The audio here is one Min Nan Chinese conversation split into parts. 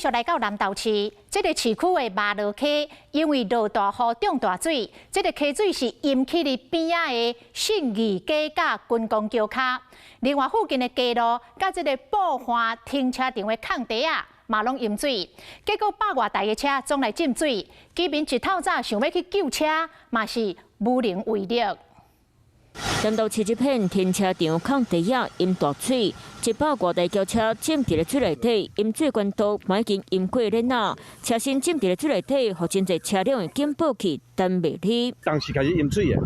續來到南投市，這個市區的麻羅溪因為落大雨漲大水，這個溪水是淹起佇邊仔的信義街佮軍功橋跤，另外附近的街路佮這個布華停車場的空地仔嘛攏淹水，結果百外台的車總來浸水，居民一透早想欲去救車，嘛是無能為力。南投市這片停車場空地仔淹大水，一百外台轎車浸佇咧水內底，淹水管道嘛已經淹過鏈仔，車身浸佇咧水內底，予真濟車輛的警報器彈袂離。當時開始淹水啊！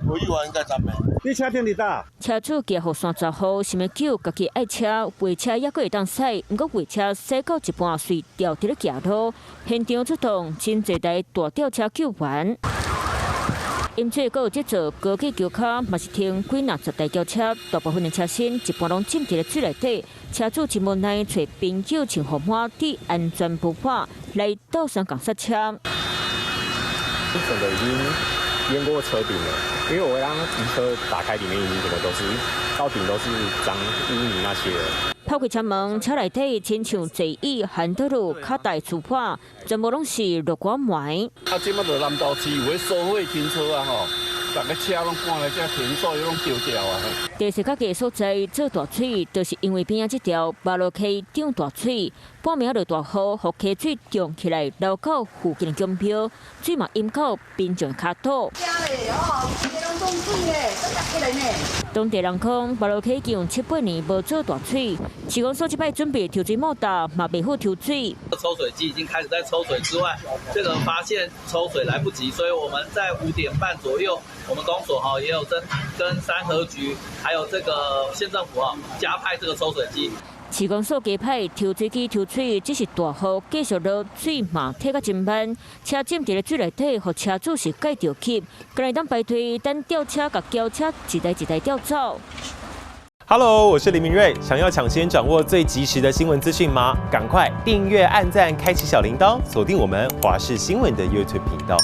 我以為應該浸的。你車停佇佗？車主驚予山閘雨，想欲救家己愛車，貨車猶閣會當駛，毋過貨車駛到一半隨掉佇咧行路，現場出動真濟台大吊車救援。淹水閣有這座高架橋跤，嘛是停幾若十台轎車，大部分的車身一半攏浸佇咧水內底。車主真無奈，揣朋友穿雨傘佇安全步伐來倒三共剎車。整個已經淹過車頂了，因為我剛移車打開，裡面已經整個都是到頂都是髒污泥那些了。拋開車門，車內底親像座椅、還道路、卡帶、廚房，全部攏是落瓜埋。啊，這擺就南投市有彼收費停車啊吼，逐个車攏趕來遮停，所以攏丟掉啊。地勢較低所在做大水，就是因為邊仔這條麻羅溪漲大水，半暝落大雨，予溪水漲起來，流到附近的宮廟，水嘛淹到民眾跤肚。當地人講，麻羅溪已經有七八年無做大水，市公所這擺準備抽水馬達，嘛袂赴抽水。抽水機已經開始在抽水之外，這個發現抽水來不及，所以我們在5點半左右，我們公所哈也有跟三合局，還有這個縣政府哈加派這個抽水機。市公所加派抽水機抽水，只是大雨繼續落，水嘛退甲真慢，車浸佇咧水內底，予車主是蓋著急，干焦會當排隊等吊車共轎車一台一台吊走。 Hello，我是林明瑞，想要搶先掌握最及時的新聞資訊嗎？趕快訂閱、按讚、開啟小鈴鐺，鎖定我們華視新聞的 YouTube 頻道。